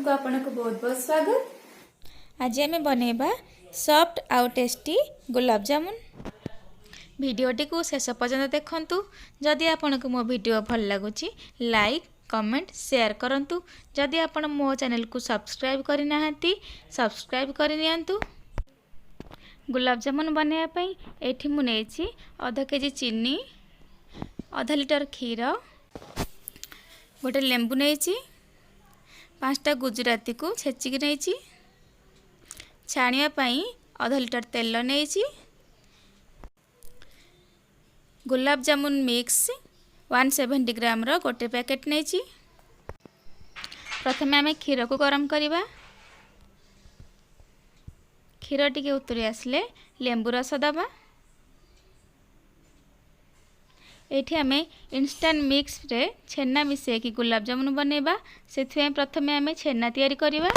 କିଚେନକୁ ଆପଣଙ୍କୁ ବହୁତ ବହୁତ ସ୍ୱାଗତ। ଆଜି ଆମେ ବନେଇବା ସଫ୍ଟ ଆଉ ଟେଷ୍ଟି ଗୁଲାବଜାମୁନ। ଭିଡ଼ିଓଟିକୁ ଶେଷ ପର୍ଯ୍ୟନ୍ତ ଦେଖନ୍ତୁ। ଯଦି ଆପଣଙ୍କୁ ମୋ ଭିଡ଼ିଓ ଭଲ ଲାଗୁଛି, ଲାଇକ୍, କମେଣ୍ଟ, ସେୟାର କରନ୍ତୁ। ଯଦି ଆପଣ ମୋ ଚ୍ୟାନେଲକୁ ସବସ୍କ୍ରାଇବ୍ କରିନାହାନ୍ତି, ସବସ୍କ୍ରାଇବ୍ କରିନିଅନ୍ତୁ। ଗୁଲାବଜାମୁନ ବନେଇବା ପାଇଁ ଏଇଠି ମୁଁ ନେଇଛି ଅଧ କେଜି ଚିନି, ଅଧ ଲିଟର କ୍ଷୀର, ଗୋଟେ ଲେମ୍ବୁ ନେଇଛି, 5ଟା ଗୁଜୁରାତିକୁ ଛେଚିକି ନେଇଛି, ଛାଣିବା ପାଇଁ ଅଧ ଲିଟର ତେଲ ନେଇଛି, ଗୁଲାବଜାମୁନ ମିକ୍ସ 170 ଗ୍ରାମର ଗୋଟେ ପ୍ୟାକେଟ୍ ନେଇଛି। ପ୍ରଥମେ ଆମେ କ୍ଷୀରକୁ ଗରମ କରିବା। କ୍ଷୀର ଟିକେ ଉତୁରି ଆସିଲେ ଲେମ୍ବୁ ରସ ଦେବା। ଏଇଠି ଆମେ ଇନଷ୍ଟାଣ୍ଟ ମିକ୍ସରେ ଛେନା ମିଶାଇକି ଗୁଲାବଜାମୁନ ବନେଇବା। ସେଥିପାଇଁ ପ୍ରଥମେ ଆମେ ଛେନା ତିଆରି କରିବା।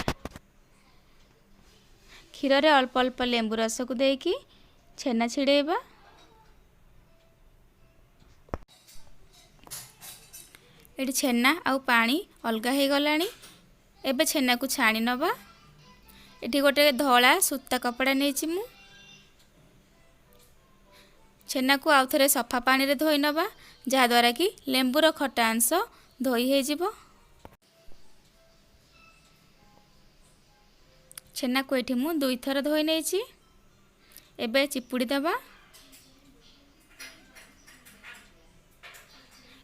କ୍ଷୀରରେ ଅଳ୍ପ ଅଳ୍ପ ଲେମ୍ବୁ ରସକୁ ଦେଇକି ଛେନା ଛିଡ଼େଇବା। ଏଠି ଛେନା ଆଉ ପାଣି ଅଲଗା ହେଇଗଲାଣି। ଏବେ ଛେନାକୁ ଛାଣି ନେବା। ଏଠି ଗୋଟେ ଧଳା ସୂତା କପଡ଼ା ନେଇଛି ମୁଁ। ଛେନାକୁ ଆଉ ଥରେ ସଫା ପାଣିରେ ଧୋଇ ନେବା, ଯାହାଦ୍ୱାରା କି ଲେମ୍ବୁର ଖଟା ଅଂଶ ଧୋଇ ହେଇଯିବ। ଛେନାକୁ ଏଠି ମୁଁ 2ଥର ଧୋଇ ନେଇଛି। ଏବେ ଚିପୁଡ଼ି ଦେବା।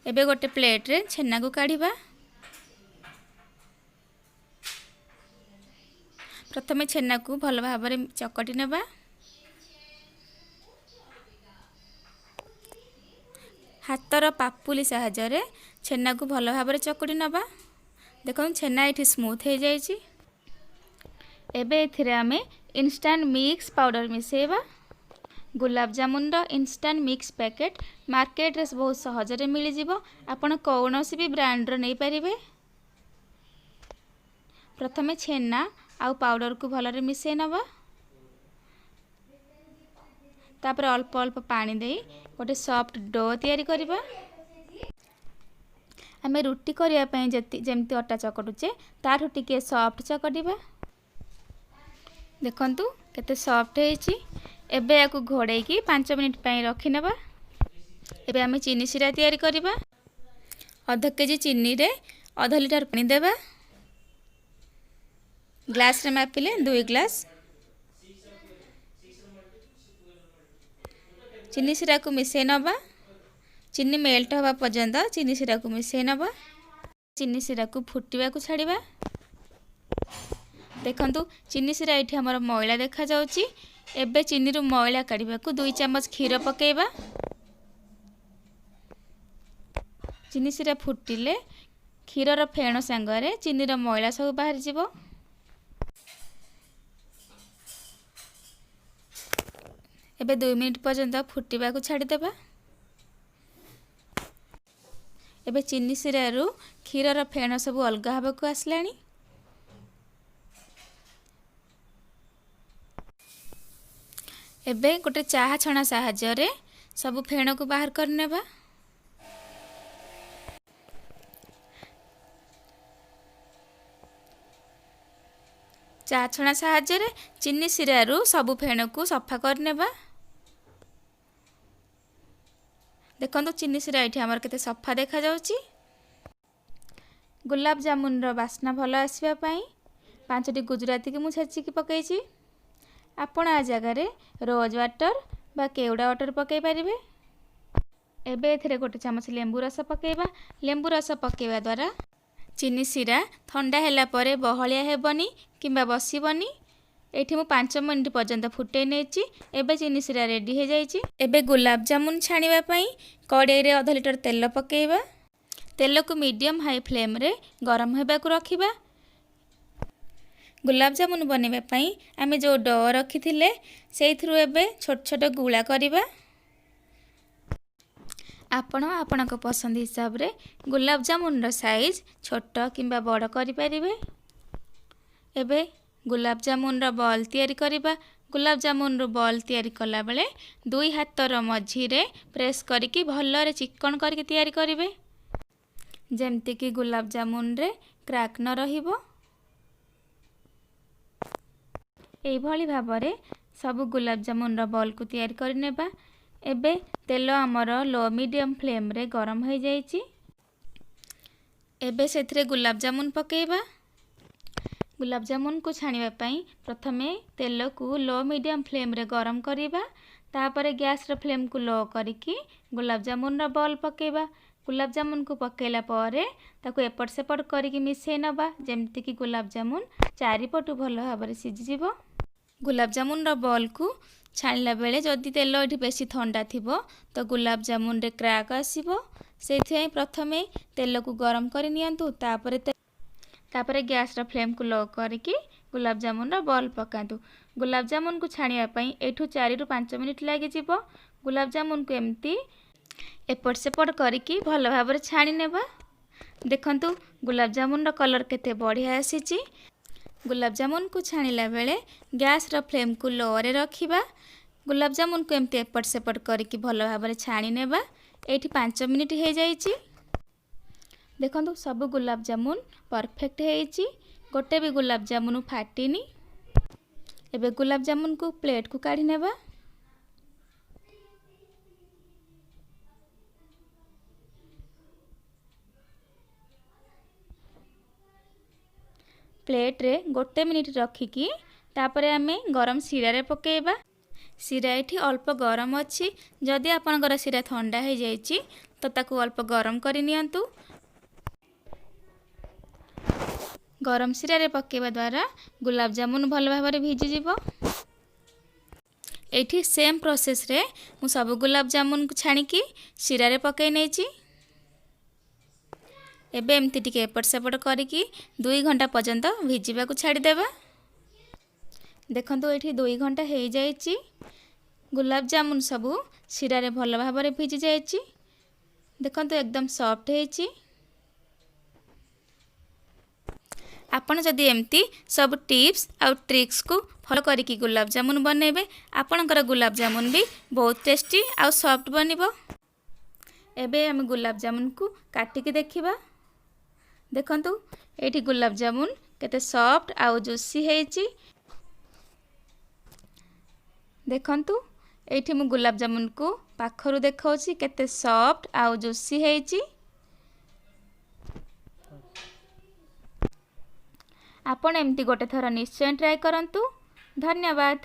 ଏବେ ଗୋଟେ ପ୍ଲେଟ୍ରେ ଛେନାକୁ କାଢ଼ିବା। ପ୍ରଥମେ ଛେନାକୁ ଭଲ ଭାବରେ ଚକଟି ନେବା। ହାତର ପାପୁଲି ସାହାଯ୍ୟରେ ଛେନାକୁ ଭଲ ଭାବରେ ଚକଟି ନେବା। ଦେଖନ୍ତୁ, ଛେନା ଏଠି ସ୍ମୁଥ୍ ହେଇଯାଇଛି। ଏବେ ଏଥିରେ ଆମେ ଇନଷ୍ଟାଣ୍ଟ ମିକ୍ସ ପାଉଡ଼ର ମିଶାଇବା। ଗୁଲାବଜାମୁନର ଇନଷ୍ଟାଣ୍ଟ ମିକ୍ସ ପ୍ୟାକେଟ୍ ମାର୍କେଟରେ ବହୁତ ସହଜରେ ମିଳିଯିବ। ଆପଣ କୌଣସି ବି ବ୍ରାଣ୍ଡର ନେଇପାରିବେ। ପ୍ରଥମେ ଛେନା ଆଉ ପାଉଡ଼ରକୁ ଭଲରେ ମିଶାଇ ନେବା। ତାପରେ ଅଳ୍ପ ଅଳ୍ପ ପାଣି ଦେଇ ଗୋଟେ ସଫ୍ଟ do ତିଆରି କରିବା। ଆମେ ରୁଟି କରିବା ପାଇଁ ଯେମିତି ଅଟା ଚକଟୁଛେ, ତାଠୁ ଟିକେ ସଫ୍ଟ ଚକଟିବା। ଦେଖନ୍ତୁ, କେତେ ସଫ୍ଟ ହେଇଛି। ଏବେ ୟାକୁ ଘୋଡ଼େଇକି 5 ମିନିଟ୍ ପାଇଁ ରଖିନେବା। ଏବେ ଆମେ ଚିନି ଶିରା ତିଆରି କରିବା। ଅଧ କେଜି ଚିନିରେ ଅଧ ଲିଟର ପାଣି ଦେବା। ଗ୍ଲାସ୍ରେ ମାପିଲେ 2 ଗ୍ଲାସ୍। ଚିନି ଶିରାକୁ ମିଶାଇ ନେବା। ଚିନି ମେଲ୍ଟ ହେବା ପର୍ଯ୍ୟନ୍ତ ଚିନି ଶିରାକୁ ମିଶାଇ ନେବା। ଚିନି ଶିରାକୁ ଫୁଟିବାକୁ ଛାଡ଼ିବା। ଦେଖନ୍ତୁ, ଚିନି ଶିରା ଏଇଠି ଆମର ମଇଳା ଦେଖାଯାଉଛି। ଏବେ ଚିନିରୁ ମଇଳା କାଢ଼ିବାକୁ 2 ଚାମଚ କ୍ଷୀର ପକାଇବା। ଚିନି ଶିରା ଫୁଟିଲେ କ୍ଷୀରର ଫେଣ ସାଙ୍ଗରେ ଚିନିର ମଇଳା ସବୁ ବାହାରିଯିବ। ଏବେ 2 ମିନିଟ୍ ପର୍ଯ୍ୟନ୍ତ ଫୁଟିବାକୁ ଛାଡ଼ିଦେବା। ଏବେ ଚିନି ଶିରାରୁ କ୍ଷୀରର ଫେଣ ସବୁ ଅଲଗା ହେବାକୁ ଆସିଲାଣି। ଏବେ ଗୋଟେ ଚାହା ଛଣା ସାହାଯ୍ୟରେ ସବୁ ଫେଣକୁ ବାହାର କରିନେବା। ଚା ଛଣା ସାହାଯ୍ୟରେ ଚିନି ଶିରାରୁ ସବୁ ଫେଣକୁ ସଫା କରିନେବା। ଦେଖନ୍ତୁ, ଚିନି ଶିରା ଏଇଠି ଆମର କେତେ ସଫା ଦେଖାଯାଉଛି। ଗୁଲାବଜାମୁନର ବାସ୍ନା ଭଲ ଆସିବା ପାଇଁ 5ଟି ଗୁଜୁରାତିକି ମୁଁ ଛେଚିକି ପକାଇଛି। ଆପଣ ଆ ଜାଗାରେ ରୋଜ୍ ୱାଟର୍ ବା କେଉଡ଼ା ୱାଟର୍ ପକାଇ ପାରିବେ। ଏବେ ଏଥିରେ ଗୋଟେ ଚାମଚ ଲେମ୍ବୁ ରସ ପକାଇବା। ଲେମ୍ବୁ ରସ ପକାଇବା ଦ୍ୱାରା ଚିନି ଶିରା ଥଣ୍ଡା ହେଲା ପରେ ବହଳିଆ ହେବନି କିମ୍ବା ବସିବନି। ଏଇଠି ମୁଁ 5 ମିନିଟ୍ ପର୍ଯ୍ୟନ୍ତ ଫୁଟେଇ ନେଇଛି। ଏବେ ଚିନି ଶିରା ରେଡ଼ି ହେଇଯାଇଛି। ଏବେ ଗୁଲାବଜାମୁନ ଛାଣିବା ପାଇଁ କଡ଼େଇରେ ଅଧ ଲିଟର ତେଲ ପକାଇବା। ତେଲକୁ ମିଡ଼ିୟମ୍ ହାଇ ଫ୍ଲେମ୍ରେ ଗରମ ହେବାକୁ ରଖିବା। ଗୁଲାବଜାମୁନ ବନେଇବା ପାଇଁ ଆମେ ଯେଉଁ do ରଖିଥିଲେ, ସେଇଥିରୁ ଏବେ ଛୋଟ ଛୋଟ ଗୁଳା କରିବା। ଆପଣ ଆପଣଙ୍କ ପସନ୍ଦ ହିସାବରେ ଗୁଲାବଜାମୁନର ସାଇଜ୍ ଛୋଟ କିମ୍ବା ବଡ଼ କରିପାରିବେ। ଏବେ ଗୁଲାବଜାମୁନର ବଲ୍ ତିଆରି କରିବା। ଗୁଲାବଜାମୁନରୁ ବଲ୍ ତିଆରି କଲାବେଳେ ଦୁଇ ହାତର ମଝିରେ ପ୍ରେସ୍ କରିକି ଭଲରେ ଚିକ୍କଣ କରିକି ତିଆରି କରିବେ, ଯେମିତିକି ଗୁଲାବଜାମୁନରେ କ୍ରାକ୍ ନ ରହିବ। ଏଇଭଳି ଭାବରେ ସବୁ ଗୁଲାବଜାମୁନର ବଲ୍କୁ ତିଆରି କରିନେବା। ଏବେ ତେଲ ଆମର ଲୋ ମିଡ଼ିୟମ୍ ଫ୍ଲେମ୍ରେ ଗରମ ହୋଇଯାଇଛି। ଏବେ ସେଥିରେ ଗୁଲାବଜାମୁନ ପକାଇବା। ଗୁଲାବଜାମୁନକୁ ଛାଣିବା ପାଇଁ ପ୍ରଥମେ ତେଲକୁ ଲୋ ମିଡ଼ିୟମ୍ ଫ୍ଲେମ୍ରେ ଗରମ କରିବା। ତାପରେ ଗ୍ୟାସ୍ର ଫ୍ଲେମ୍କୁ ଲୋ କରିକି ଗୁଲାବଜାମୁନର ବଲ୍ ପକାଇବା। ଗୁଲାବଜାମୁନକୁ ପକାଇଲା ପରେ ତାକୁ ଏପଟ ସେପଟ କରିକି ମିଶାଇ ନେବା, ଯେମିତିକି ଗୁଲାବଜାମୁନ ଚାରିପଟୁ ଭଲ ଭାବରେ ସିଝିଯିବ। ଗୁଲାବଜାମୁନର ବଲ୍କୁ ଛାଣିଲା ବେଳେ ଯଦି ତେଲ ଏଠି ବେଶୀ ଥଣ୍ଡା ଥିବ ତ ଗୁଲାବଜାମୁନରେ କ୍ରାକ୍ ଆସିବ। ସେଇଥିପାଇଁ ପ୍ରଥମେ ତେଲକୁ ଗରମ କରି ନିଅନ୍ତୁ, ତାପରେ ଗ୍ୟାସ୍ର ଫ୍ଲେମ୍କୁ ଲୋ କରିକି ଗୁଲାବଜାମୁନର ବଲ୍ ପକାନ୍ତୁ। ଗୁଲାବଜାମୁନକୁ ଛାଣିବା ପାଇଁ ଏଇଠୁ 4ରୁ 5 ମିନିଟ୍ ଲାଗିଯିବ। ଗୁଲାବଜାମୁନକୁ ଏମିତି ଏପଟ ସେପଟ କରିକି ଭଲ ଭାବରେ ଛାଣି ନେବା। ଦେଖନ୍ତୁ ଗୁଲାବଜାମୁନର କଲର୍ କେତେ ବଢ଼ିଆ ଆସିଛି। ଗୁଲାବଜାମୁନକୁ ଛାଣିଲା ବେଳେ ଗ୍ୟାସ୍ର ଫ୍ଲେମ୍କୁ ଲୋରେ ରଖିବା। ଗୁଲାବଜାମୁନକୁ ଏମିତି ଏପଟ ସେପଟ କରିକି ଭଲ ଭାବରେ ଛାଣି ନେବା। ଏଇଠି 5 ମିନିଟ୍ ହେଇଯାଇଛି। ଦେଖନ୍ତୁ ସବୁ ଗୁଲାବଜାମୁନ ପରଫେକ୍ଟ ହେଇଛି, ଗୋଟେ ବି ଗୁଲାବଜାମୁନ ଫାଟିନି। ଏବେ ଗୁଲାବଜାମୁନକୁ ପ୍ଲେଟ୍କୁ କାଢ଼ି ନେବା। ପ୍ଲେଟ୍ରେ 1 ମିନିଟ୍ ରଖିକି ତାପରେ ଆମେ ଗରମ ଶିରାରେ ପକାଇବା। ଶିରା ଏଠି ଅଳ୍ପ ଗରମ ଅଛି। ଯଦି ଆପଣଙ୍କର ଶିରା ଥଣ୍ଡା ହେଇଯାଇଛି ତ ତାକୁ ଅଳ୍ପ ଗରମ କରି ନିଅନ୍ତୁ। ଗରମ ଶିରାରେ ପକାଇବା ଦ୍ୱାରା ଗୁଲାବଜାମୁନ ଭଲ ଭାବରେ ଭିଜିଯିବ। ଏଇଠି ସେମ୍ ପ୍ରୋସେସ୍ରେ ମୁଁ ସବୁ ଗୁଲାବଜାମୁନକୁ ଛାଣିକି ଶିରାରେ ପକାଇ ନେଇଛି। ଏବେ ଏମିତି ଟିକେ ଏପଟ ସେପଟ କରିକି 2 ଘଣ୍ଟା ପର୍ଯ୍ୟନ୍ତ ଭିଜିବାକୁ ଛାଡ଼ିଦେବା। ଦେଖନ୍ତୁ ଏଇଠି 2 ଘଣ୍ଟା ହେଇଯାଇଛି। ଗୁଲାବଜାମୁନ ସବୁ ଶିରାରେ ଭଲ ଭାବରେ ଭିଜି ଯାଇଛି। ଦେଖନ୍ତୁ ଏକଦମ ସଫ୍ଟ ହେଇଛି। ଆପଣ ଯଦି ଏମିତି ସବୁ ଟିପ୍ସ ଆଉ ଟ୍ରିକ୍ସକୁ ଫଲୋ କରିକି ଗୁଲାବଜାମୁନ ବନେଇବେ, ଆପଣଙ୍କର ଗୁଲାବଜାମୁନ ବି ବହୁତ ଟେଷ୍ଟି ଆଉ ସଫ୍ଟ ବନିବ। ଏବେ ଆମେ ଗୁଲାବଜାମୁନକୁ କାଟିକି ଦେଖିବା। ଦେଖନ୍ତୁ ଏଇଠି ଗୁଲାବଜାମୁନ କେତେ ସଫ୍ଟ ଆଉ ଜୁସି ହେଇଛି। ଦେଖନ୍ତୁ ଏଇଠି ମୁଁ ଗୁଲାବଜାମୁନକୁ ପାଖରୁ ଦେଖାଉଛି, କେତେ ସଫ୍ଟ ଆଉ ଜୁସି ହେଇଛି। ଆପଣ ଏମିତି ଗୋଟେ ଥର ନିଶ୍ଚୟ ଟ୍ରାଏ କରନ୍ତୁ। ଧନ୍ୟବାଦ।